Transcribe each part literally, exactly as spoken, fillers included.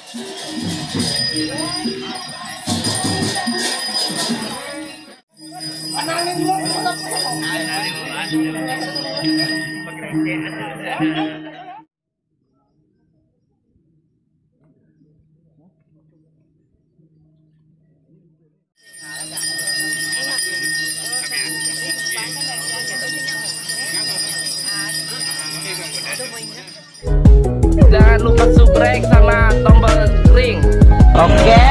Jangan lupa subscribe sama tombol ring. Oke.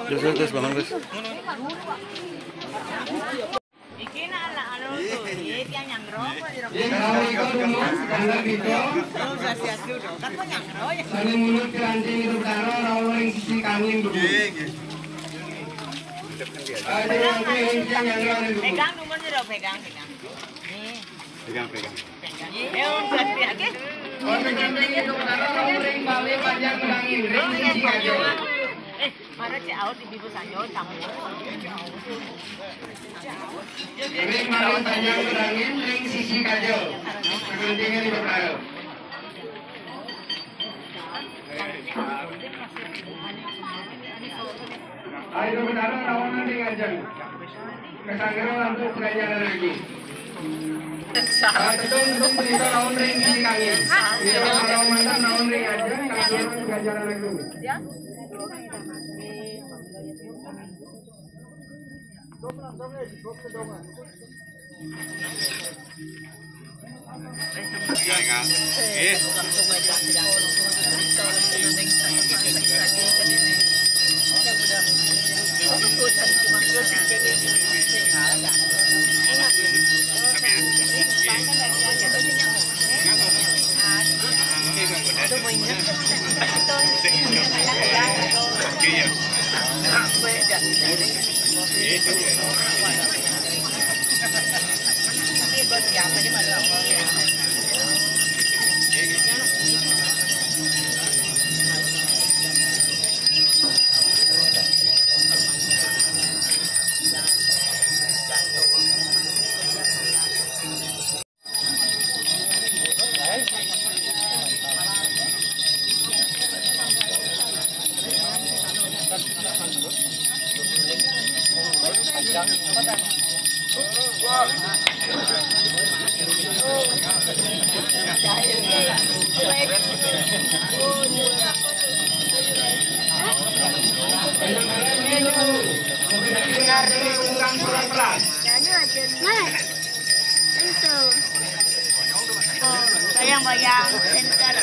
Terus, terus, terus, bangun, terus. Iki nak anak anu tuh, iya, dia nyangro apa di rumah? Kalau ikut umum, karena gitu. Lu udah siap dulu, kan gua nyangro ya. Saling mulut keranjing itu perkara, orang sisi kangin dulu. Ada yang nyangro dulu. Pegang dulu, pegang, pegang. Nih. Pegang, pegang. Pegang. Iya, udah siap. Orang keranjing itu perkara, orang balik panjang kangin, ring sisi kangin. Para cek out di bibir saja, tamu. Ring maring panjang berangin, ring sisi kajo. Kegentingan di bekal. Ayo, betara rawangan ring ajeng. Kesanggeran lantuk pengajaran lagi. Tetung, tung, pelita rawan ring sisi kangin. Pelita rawan mantan rawan ring ajeng, kesanggeran pengajaran lagi. Mana? Itu. Oh, bayang-bayang center.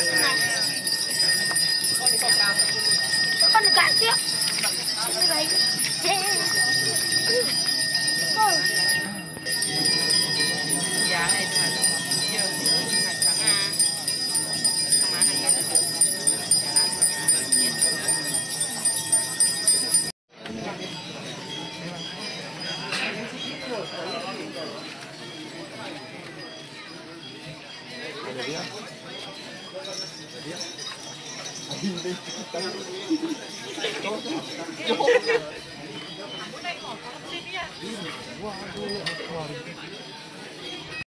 Kan dekat dia. Ini baik. Hei. Oh. Ya, itu. Iya, itu. Kemana ya? Jalan.